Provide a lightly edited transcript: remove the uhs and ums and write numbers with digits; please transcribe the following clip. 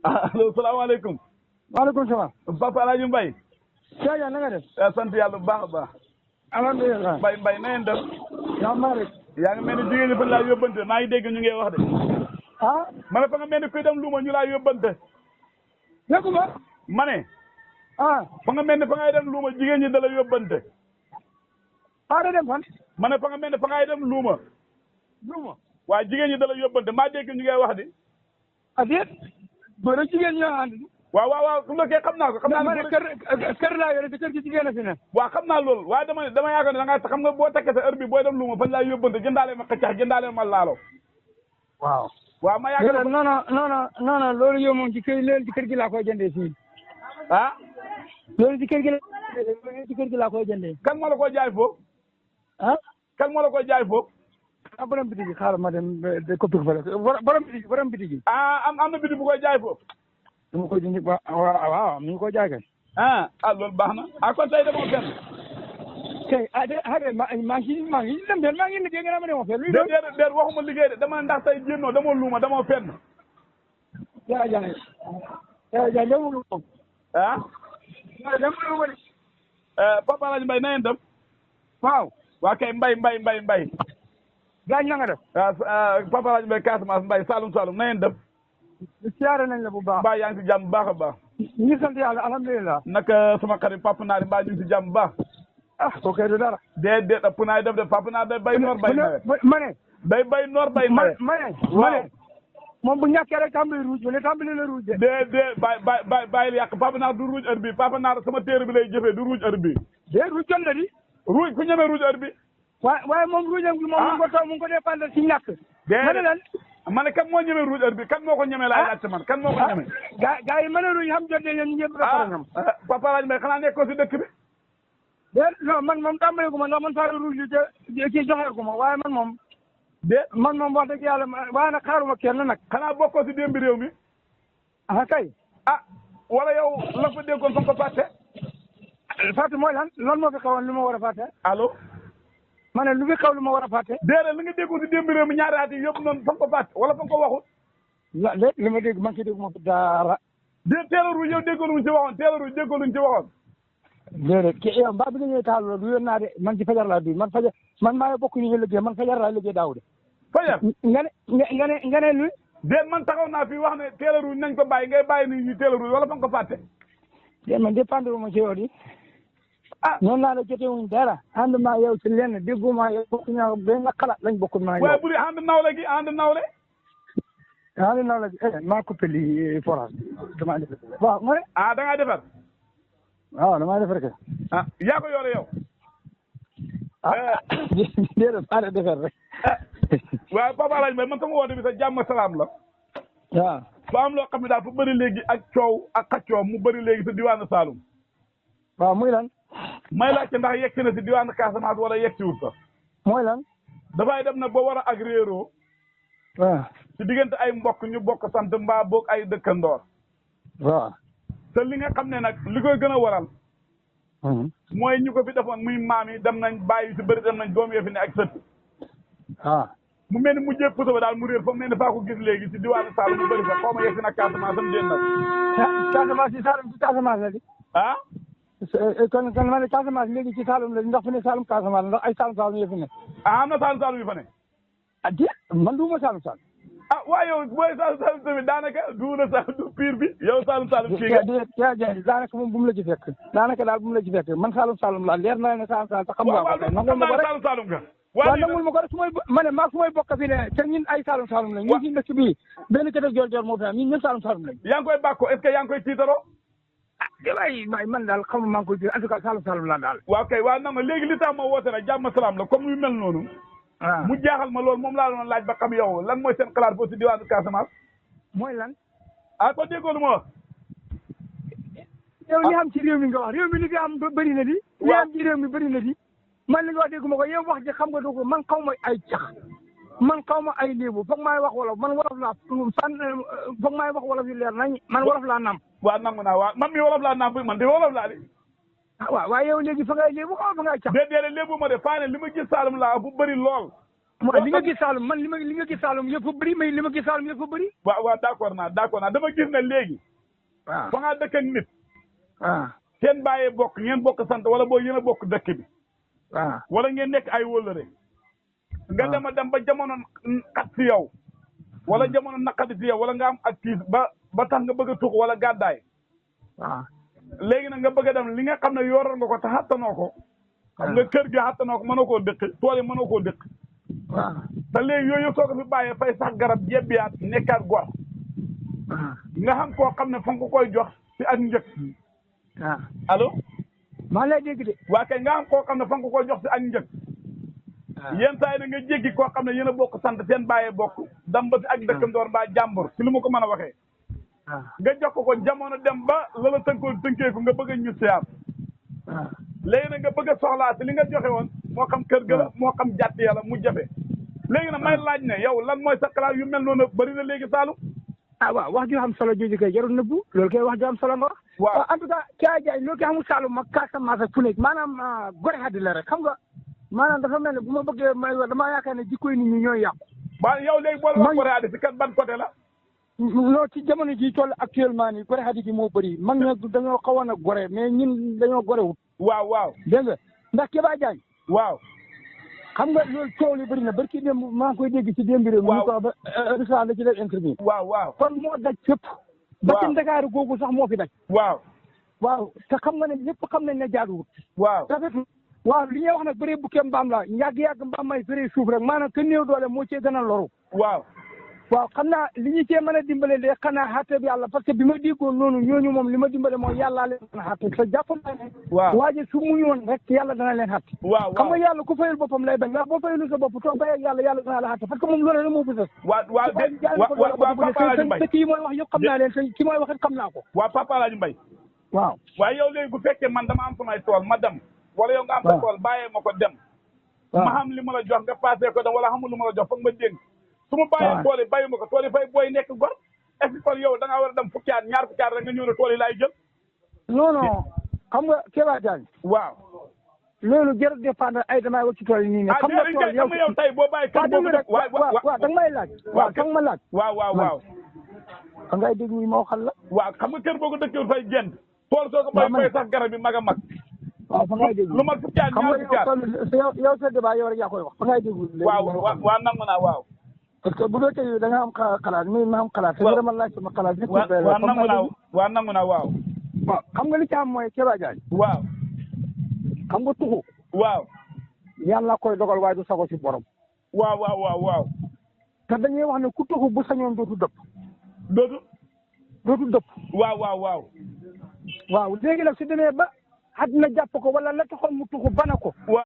allo salaamaaleykum. maaleykum salaam. Papa El Hadj Mbaye. Cheikh na nga def. sant yàlla bu baax a baax. alhamdulilah. Mbaye na ngeen def. yaa maa rek. yaa ngi mel ni jigéen ñi fa laa yóbbante maa ngi dégg ñu ngi wax de. ah. ma ne fa nga mel ni kuy dem luuma ñu laa yóbbante. déggu ma. ma ne. ah. fa nga mel ni fa ngay dem luuma jigéen ñi da la yóbbante. ah da dem fan. ma ne fa nga mel ni fa ngay dem luuma. luuma. waaye jigéen ñi da la yóbbante maa dégg ñu ngi wax de. ah déet. góor ak jigéen ñoo ànd. waaw su ma kee xam naa ko. xam naa ma ne kër laa yore te kër gi jigéen a fi ne. waaw xam naa loolu waaye dama yaakaar ne da ngaa xam nga boo tekkee sa heure bi booy dem luuma fañ laa yóbbante jëndaale ma xëccax jëndaale ma laalo. waaw. waaw ma yaakaar ne non loolu yow moom ci kër gi laa koy jëndee fii. ah. loolu ci kër gi laa koy jëndee. kan moo la koy jaay foofu. ah. kan moo la koy jaay foofu. ah borom biti gi xaaral ma dem de copie ko fa borom biti gi. am na biti bu koy jaay foofu. dama koy dindi waaw mi ngi koy jaay kay. loolu baax na kon tey demoo fenn. tey maa ngi dem de maa ngi liggéey nga ma demoo fenn. déet waxuma liggéey de dama ndax tey génnoo demoo luuma demoo fenn. jaay demoo luuma. demoo luuma de. Papa El Hadj Mbaye na ngeen def. waaw. waa kay Mbaye. gaañ na nga def. Papa El Hadj Mbaye Casamance Mbaye Saloum na ngeen def. siyaare nañ la bu baax. mbaa yaa ngi si jàmm bu baax a baax. ñu ngi sant yàlla alhamdulilah. naka sama xarit Papa Naari mbaa ñu ngi si jàmm bu baax. kooku du dara. déedéet ëpp naa def de Papa Naar day bay noor bay nawet. ma ne. day bay noor bay nawet. ma ne. moom bu ñàkkee rek tàmbali ruuj bu ne tàmbali la ruuj de. déedéet bàyyil yàq Papa Naar du ruuj heure bi Papa Naar sama téere bi lay jëfee du ruuj heure bi. déet ruuj jot na di. ruuj ku ñemee ruuj heure bi. waaye moom ruujam gi moom mu ngi ko dépendre ci ñàkk. ma ne lan. ma ne kan moo ñemee ruuj heure bi kan moo ko ñemee laay laajte man kan moo ko ñemee. gaa yi mën a ruuj xam jot de ñoom ñëpp dafa ñoom. Papa El Hadj Mbaye xanaa nekkoo si dëkk bi. déet non man moom tàmbali gu ma ndax man saa ruuj ci joxe gu ma waaye man moom. déet man moom wax dëgg yàlla waaye nag xaaruma kenn nag. xanaa bokkoo si démb réew mi. kay. wala yow la fa déggoon fa nga ko fàtte. fàtte mooy lan moo fi xawoon lu ma war a fàtte. allo. ma ne lu fi xaw lu ma war a fàtte. déedéet li nga déggoon si démb réew mi ñaari at yi yëpp noonu fa nga ko fàtte wala fa nga ko waxul. li ma dégg man ki dégg ma fi dara. teel a ruuj yow déggoon luñ ci waxoon teel a ruuj déggoon luñ ci waxoon. déedéet yow mbaa bi nga ñëwee taal la du yoon naa de man ci fajar laa du man maa bokk ñu liggéey man fajar laa liggéey daaw de. fajar nga ne lu. déet man taxaw naa fi wax ne teel a ruuj nañ ko bàyyi ngay bàyyi ni ñu teel a ruuj wala fa nga ko fàtte. déet man dépendre ma ci yow di. noonu laa la jotee wuñ dara ànd maa yow ci lenn dégguma yow bokk ñaa benn xalaat lañ bokkul maa yow. waaye bu dee ànd nawle gi ànd nawle. ànd nawle gi maa coupé lii forage bi damaa defar. waaw ma ne. da ngaa defar. waaw damaa defar kay. yaa ko yore yow. déedéet maa la defar rek. waaye Papa El Hadj Mbaye man sama woote bi sax jàmm salaam la. waaw. ba am loo xam ne daal fu bëri léegi ak coow ak xaccoo mu bëri léegi sa diwaanu Saloum. waaw muy lan. may laajte ndax yegg na si diwaanu Casamance wala yegg si wut sax. mooy lan. dafay dem nag ba war a ak réeroo. waaw. ci diggante ay mbokk ñu bokk sant mbaa boog ay dëkkandoor. waaw. te li nga xam ne nag li koy gën a waral. mooy ñu ko fi defoon muy maam yi dem nañ bàyyi si bëri dem nañ doom yoo fi ne ak sët. mu mel ni mu jéeg puso ba daal mu réer fa mu mel ni faa ko gis léegi si diwaanu Saloum mu bëri fa xaw ma yegg si nag Casamance am déen nag. Casamance si Saloum ci Casamance la di. kon ma ne Casamance léegi ci Saloum la ndax fu ne Saloum Casamance la ndax ay Saloum yoo fi ne. am na Saloum yu fa ne. man du ma Saloum. waaye yow booy Saloum tamit daanaka du na sax du pire bi yow Saloum kii nga. daanaka moom bu mu la ci fekk. daanaka daal bu mu la ci fekk man Saloum la leer na ne Saloum te xam nga ko. waaw Saloum nga. waaw nangul ma ko rek su may bokk fi ne te ñun ay Saloum lañ. ñun ci dëkk bii benn kër joor moo fi am ñun ñëpp Saloum lañ. yaa ngi koy bàkkoo est-ce que yaa ngi koy tiitaroo. waay man daal xamuma maa ngi koy en tout cas Saloum laa daal. waaw kay waaw na ma léegi li tax ma woote nag jàmm salaam la comme yu mel noonu. mu jaaxal ma loolu moom laa doon laaj ba xam yow lan mooy seen xalaat foofu si diwaanu Casamance. mooy lan. ko déggoo lu ma wax. yow li am ci réew mi nga wax réew mi li fi am bëri na di. li am ci réew mi bëri na di. man li nga wax dégguma ko yow wax ji xam nga du ko man xaw ma ay cax man xaw ma ay léebu foog maay wax wolof man wolof laa foog maay wax wolof yu leer nañ man wolof laa nam. waaw nangu naa waaw man mi wolof laa nam man de wolof laa di. waaw waaye yow léegi fa ngay léebu xaw fa ngay cax. déedéet léebu ma de faa ne li ma gis Saloum laa bu bëri lool mooy li nga gis Saalum man li nga gis Saalum yëpp bëri mais li ma gis Saalum yëpp bëri. waaw d'accord naa dama gis ne léegi. waaw fa ngaa dëkk ak nit. waaw seen bàyyee bokk ngeen bokk sant wala boo yéen a bokk dëkk bi. waaw wala ngeen nekk ay wóllëre. nga dem a dem ba jamono xat si yow. wala jamono naqadi si yow wala nga am ak tiis ba tax nga bëgg a tuux wala gàddaay. waaw léegi nag nga bëgg a dem li nga xam ne yoroon nga ko te xattanoo ko. xam nga kër gi xattanoo ko mënoo koo dëkk tool yi mënoo koo dëkk. waaw te léegi yooyu soo ko fi bàyyee fay sax garab jebbiyaat nekkaat gor. nga xam koo xam ne fa nga ko koy jox si ak njëkk. waaw allo. maa ngi lay dégg de. waa kay nga xam koo xam ne fa nga ko koy jox si ak njëkk. yenn saa yi da nga jéggi koo xam ne yéen a bokk sant seen bàyyee bokk. dem ba si ak dëkkandoor mbaa jàmbur si lu ma ko mën a waxee. nga jox ko jamono dem ba lala tënkeeku nga bëgg a ñu siyaat. léegi nag nga bëgg a soxlaa si li nga joxe woon moo xam kër ga la moo xam jàtt yàlla mu jafe. léegi nag may laaj ne yow lan mooy sa xalaat yu mel noonu bëri na léegi Saalum. waaw wax ju am solo jooju kay jarul nëbbu loolu kay wax ju am solo nga wax. waaw en tout cas Thiaye Diagne loolu kay xamul Saalum ak Casamance ak fu nekk maanaam gore xaddi la rek xam nga maanaam dafa mel ne bu ma bëggee may wax damaa yaakaar ne jikkoy nit ñi ñooy yàqu. waaw yow léegi boo la wax gore xaddi si kat ban côté la. non ci jamono ji toll actuellement nii gore xaddi gi moo bëri mag ña dañoo xawoon a gore mais ñun dañoo gore wut. waaw. dégg nga ndax Keba Diagne. waaw. xam nga loolu coow li bëri na barki démb maa ngi koy dégg ci démb réew. waaw mu ko ba Rissa la ci def interview. waaw. kon moo daj fépp. ba ci Ndakaaru googu sax moo fi daj. waaw te xam nga ne ñëpp xam nañ ne jaaduwut. rafetul waaw li ñuy wax nag bëree bukkee mbaam la yàgg mbaam may bëree suuf rek maanaam que néew doole moo cee gën a loru. waaw xam naa li ñu cee mën a dimbale de xanaa xàtte bi yàlla parce que bi ma déggoon noonu ñooñu moom li ma dimbale mooy yàllaa leen mën a xàtte te jàpp naa ne. waaye su mu ñëwoon rek yàlla dana leen xàtte. xam nga yàlla ku fayal boppam lay bañ ndax boo fayalul sa bopp toog bàyyi ak yàlla dana la xàtte parce que moom loolu rek moo bëgg. Papa Alaaji Mbaye kii mooy wax yëpp xam naa leen te kii mooy wax it xam naa ko. waaw Papa Alaaji Mbaye. waaye yow léegi bu fekkee man dama am samay tool ma dem. wala yow nga am sa tool bàyyee ma ko dem. ma xam li ma la jox nga passé ko dem wala xamul lu ma la jox foog ma dénk su ma bàyyee tool yi bàyyi ma ko tool yi fay booy nekk gor est-ce que kon yow da ngaa war a dem fukki at ñaar fukki at rek nga ñëw ne tool yi laay jël. non xam nga Keba Diagne. waaw. loolu jërë dépendre ay damay wax ci tool yi nii ne. xam nga tool yow tey boo bàyyi kër boobu rek waaw da nga may laaj. waaw da nga ma laaj. waaw. xam ngay dégg ma waxal la. waaw xam nga kër boo ko dëkkee fay génn. tool soo ko bay fay sax garab yi mag a mag. waaw fa ngay dégg lu mat fukki at ñaar fukki at. yow sa débat yow rek yaa koy wax fa ngay dégg. waaw nangu naa waaw. parce que bu doon da nga am xalaat mi ma am xalaat. waaw te dama laaj sama xalaat. waaw nangu naa waaw. waaw xam nga li ci am mooy Keba Diagne. waaw. xam nga tuxu. waaw. yàlla koy dogal waaye du sago si borom. waaw. te dañuy wax ne ku tuxu bu sañoon dootu dëpp. dootu dëpp. waaw. waaw léegi nag su demee ba àddina jàpp ko wala la taxoon mu tuxu bana ko.